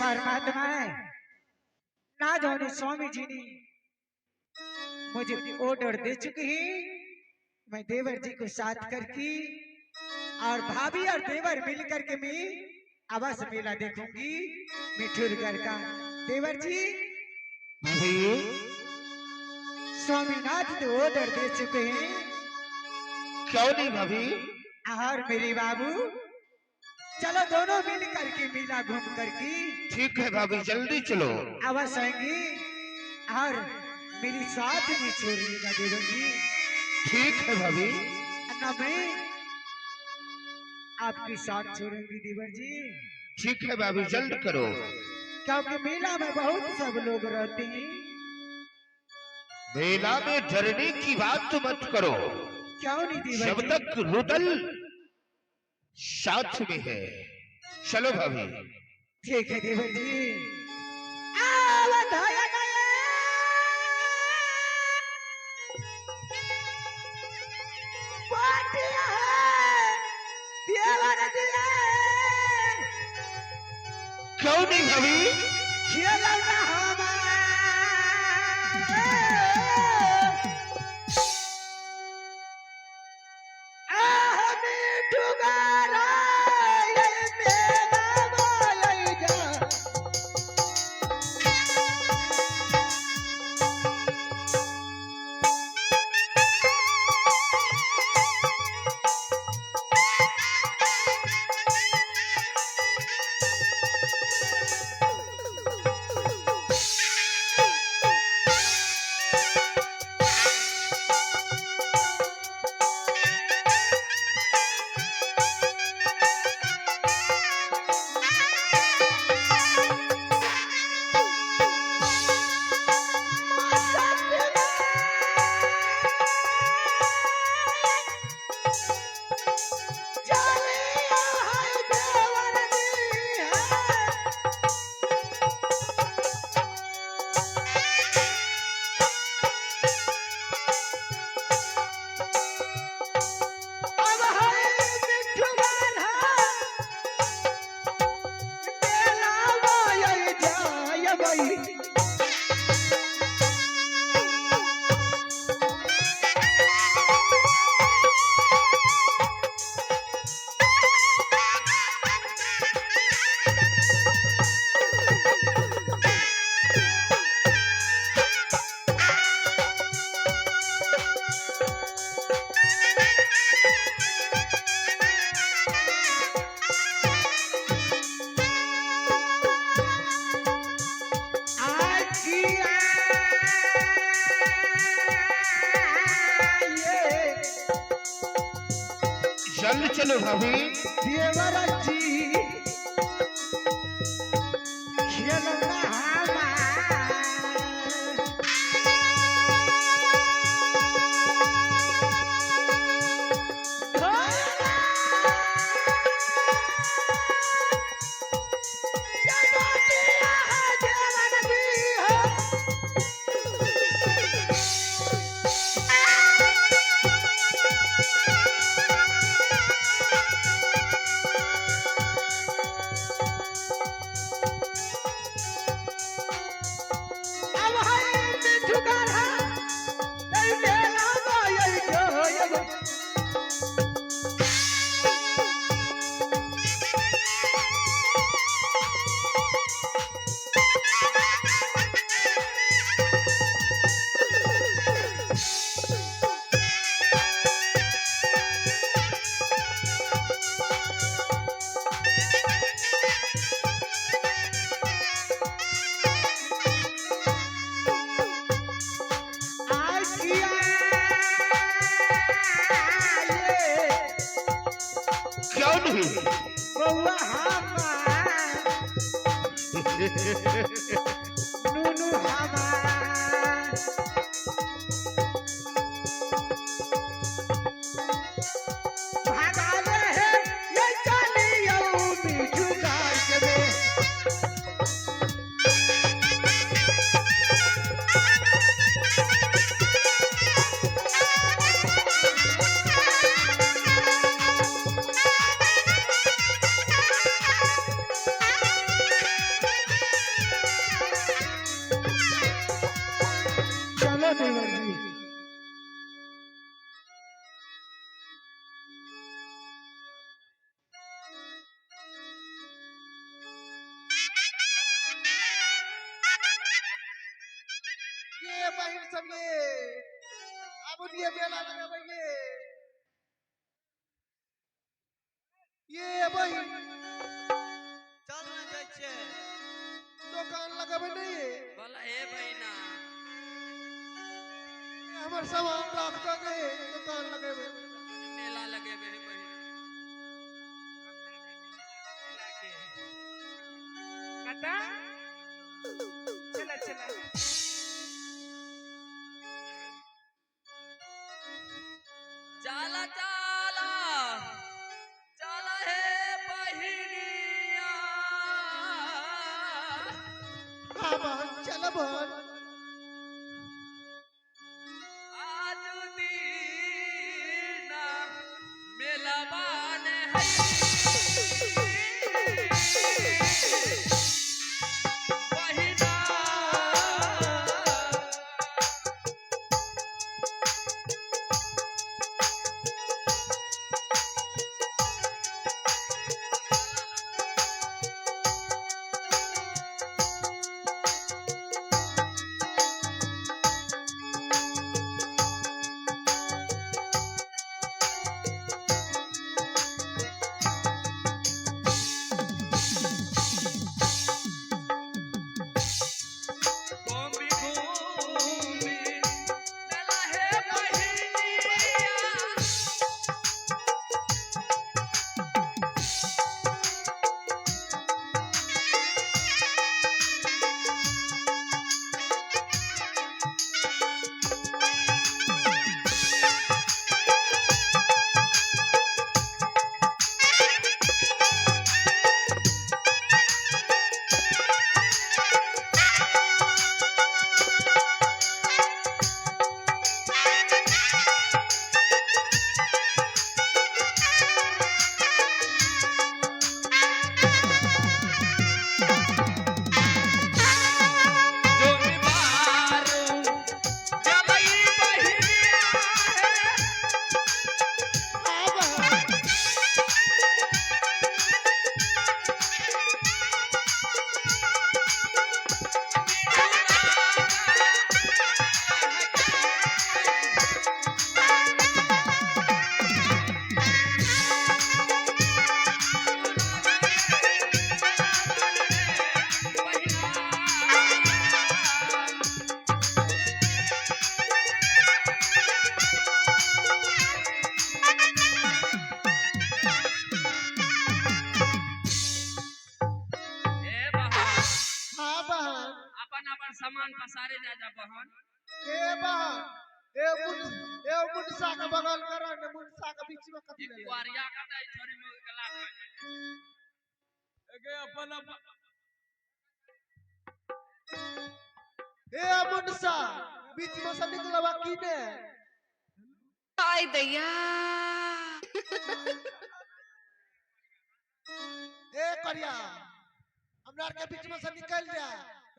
और महात्माएं नाजोनी स्वामी जी ने मुझे ऑर्डर दे चुकी है। मैं देवर जी को साथ करके और भाभी और देवर मिल करके मैं आवास मेला देखूंगी मिठुरगढ़ का। देवर जी भाभी स्वामीनाथ तो ऑर्डर दे चुके हैं। क्यों नहीं भाभी? और मेरे बाबू चलो दोनों मिल करके मेला घूम करके। ठीक है भाभी, जल्दी चलो। आवाज आएंगी और मेरी साथ में छोड़िएगा देवर जी। ठीक है भाभी। ना मैं आपके साथ छोड़ूंगी देवर जी। ठीक है भाभी, जल्द करो। क्योंकि मेला में बहुत सब लोग रहते हैं। मेला में डरने की बात तो मत करो। क्यों नहीं देवर जब जी? तक रुदल साथ में है। चलो भाभी। ठीक है देवर जी। आवधाया गया। पाटिया है, देवर जी है। क्यों नहीं भाभी? खेलना हमारा। आह मिठू गारा, ये मेरा बोल जा। जल्द चलो भाभी। देवर जी खेलना हमार। अब है मिठू गाढ़ा, नहीं मेला बायल जोयब। आज किया ये क्यों नहीं? बउआ हमार, नुनू हमार। भागाले है ये चलियो मिठू गाय में। Thank you. ये बहिन सब ये आबू ये मेला लगेबै ये ये बहिन। चल ना जाइ छियै। दोकान लगेबै नहीं ये। बोला हे बहिना। हमर सामान राख दऽ गे, दोकान लगेबै। मेला लगेबै हे बहिना। कता चला चला। चाला चाला चाला हे बहिनिया। हाँ बहन, चल बहन। आज दीना मेला बान है बहिना। घूमी घूमी मेला हे बहिनिया। जो बीमारू जबई बहिनिया है। हाँ बहन। ए बहन। हाँ बहन। अपन अपन सामान पसारे जा जा बहन। ए बहन, ए मुन ए मुनसा के बगल कर ने, मुनसा के बीच में कथी ई ले ले? कुआरिया कतई छोरी में गला। एगे अपन अपन ए मुनसा, बीच में से निकलवा की ने? आय दैया। ए करिया, हमरा आर के बीच में से निकल जा।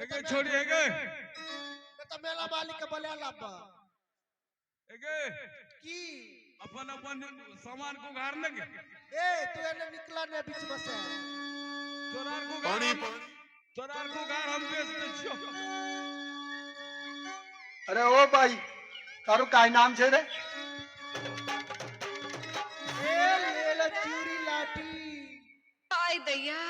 एगे छोड़ी एगे। नहीं तो मेला मालिक के बोले लाब। एगे की? अपन अपन सामान को घर न के। ए तू एने निकला ने बीच में से। तोरार को पानी घर, तोरार को घर हम बेच दै छियो। अरे ओ भाई, ताરું કાંઈ નામ છે રે? ए ले ले चूड़ी लाठी। आय दैया।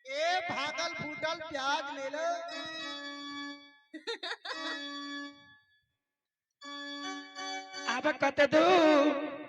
ए भागल फूटल प्याज ले ले। अब कत दूर।